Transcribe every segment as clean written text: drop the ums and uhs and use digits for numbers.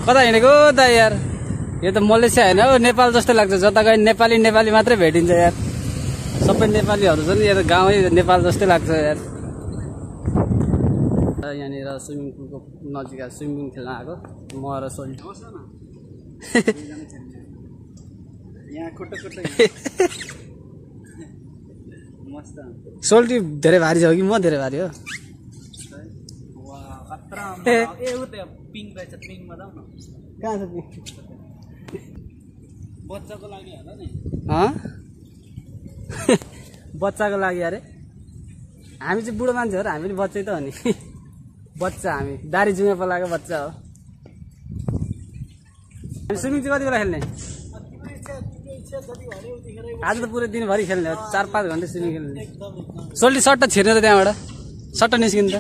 कता हिँडेको त यार? यो त मलेसिया होइन हो, नेपाल जस्तो लाग्छ। जता गए नेपाली नेपाली मात्रै भेटिन्छ यार। सबै नेपालीहरू छ नि, यो त गाउँै नेपाल जस्तै लाग्छ यार। यहाँनिर स्विमिङ पुलको नजिक स्विमिङ खेल्न आएको म र सोल्टी। सोल्टी धेरै भारी छ कि म धेरै भारी हो? कहाँ छ बच्चाको लागि होला नि? बच्चाको लागि अरे? हामी चाहिँ बुढो मान्छे हो र हामी पनि बच्चै त हो नि। बच्चा हामी दारी जुङ्गा पलाएको बच्चा हो। हामी स्विमिङ चाहिँ कति बेला खेल्ने? आज त पुरै दिनभरि खेल्ने हो, 4-5 घन्टा स्विमिङ खेल्ने। सोल्टी सट्टा छिर्ने त त्यहाँबाट, सट्टा निस्किनु त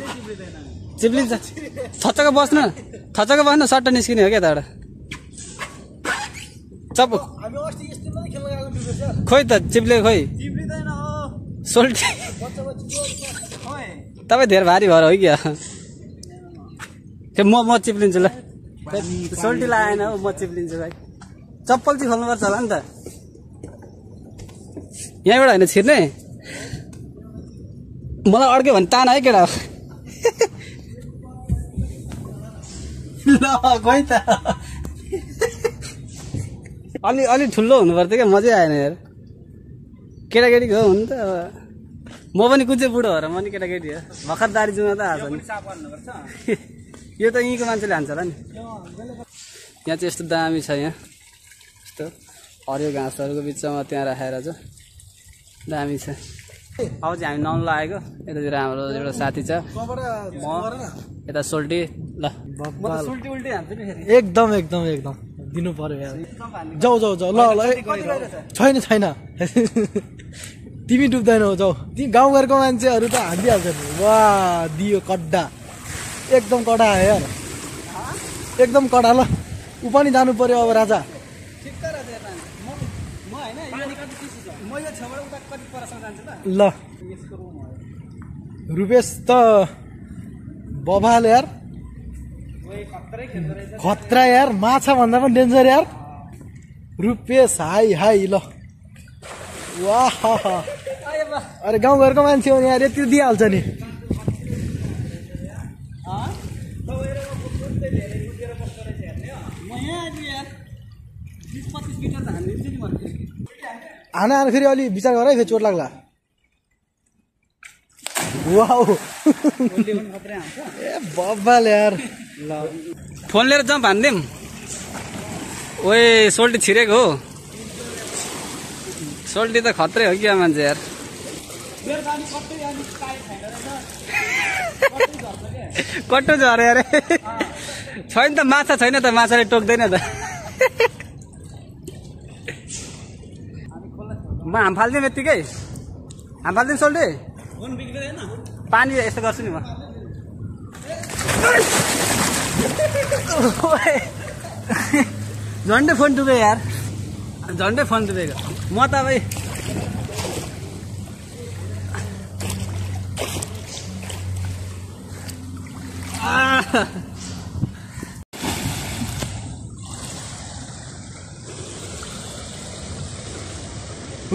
चिप्लिन्छ। थचक्क बस्नु सट्टा निस्किने हो क्या त्यहाँबाट। चप खोइ त चिप्ले खोइ सोल्टी तपाईँ धेरै भारी भएर हो क्या? म चिप्लिन्छु ल। सोल्टी लगाएन हो, म चिप्लिन्छु भाइ। चप्पल चाहिँ खोल्नुपर्छ होला नि त। यहाँबाट होइन छिर्ने? मलाई अड्क्यो भने तान है केटा। ल गइ त। अलि ठुलो हुनुपर्थ्यो क्या, मजै आएन यार। केटाकेटीको हो नि त। म पनि कुन चाहिँ बुढो हो र, म नि केटाकेटी हो। भर्खर दारी जुङ्गा त आएको नि। यो त यहीँको मान्छेले हान्छ होला नि। यहाँ चाहिँ यस्तो दामी छ, यहाँ यस्तो हरियो घाँसहरूको बिचमा त्यहाँ राखेर चाहिँ दामी छ। अब चाहिँ हामी नुहाउन लागेको। यतातिर हाम्रो एउटा साथी छ, म यता सोल्टी। ल सोल्टी उल्टी हान्छ नि फेरि। एकदम दिनु पर्यो यार। जाऊ ल छैन तिमी डुब्दैनौ, जाऊ। तिमी गाउँघरको मान्छेहरू त हानिदिइहाल्छ नि। वाह दियो कडा, एकदम कडा आयो यार, एकदम कडा। ल ऊ पनि जानु पर्यो अब राजा। ल रुपेश त बबाल यार, खतरा यार, माछा भन्दा पनि डेन्जर यार रुपेश। हाई ल वाह। अरे गाउँघरको मान्छे हो यार, यति दिइहाल्छ नि। हाना फेरि अलि विचार गर है, फेरि चोट लाग्ला। वाउ ए बब्बाल यार। ल फोन लिएर जम्प हान्दिउँ। ओए सोल्टी छिरेको हो। सोल्टी त खत्रै हो क्या मान्छे यार। कट्टो झरे अरे। छैन त माछा, छैन त माछाले टोक्दैन त। म हाम फाल्दिउँ यत्तिकै, हाम फाल्दिउँ सोल्टी। पानी यस्तो गर्छु नि म। झन्डै फोन डुबे यार, झन्डै फोन डुबेको। म त भाइ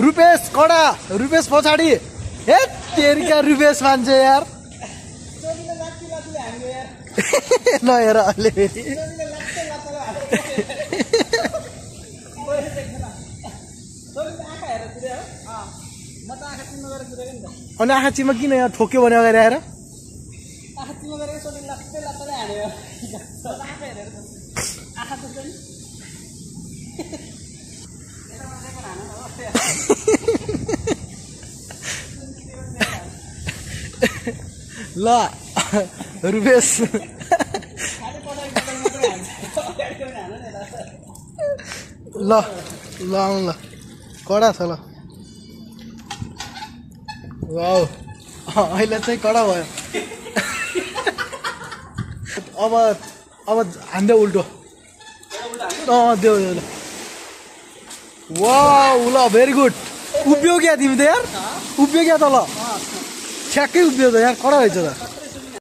रुपेश कडा, रुपेश पछाडि। ए तेरिका रुपेश मान्छे यार। ल हेर अहिले फेरि अनि आँखा चिमा किन यहाँ ठोक्यो भने अगाडि आएर? ल रुपेश ल आउनु ल, कडा छ ल। वाउ अहिले चाहिँ कडा भयो। अब हान्दै उल्टो। देऊ ल। वाउ ल भेरी गुड। उभियो क्या तिमी त यार, उभियो क्या त ल, ठ्याक्कै उभियो त यार, कडा रहेछ त।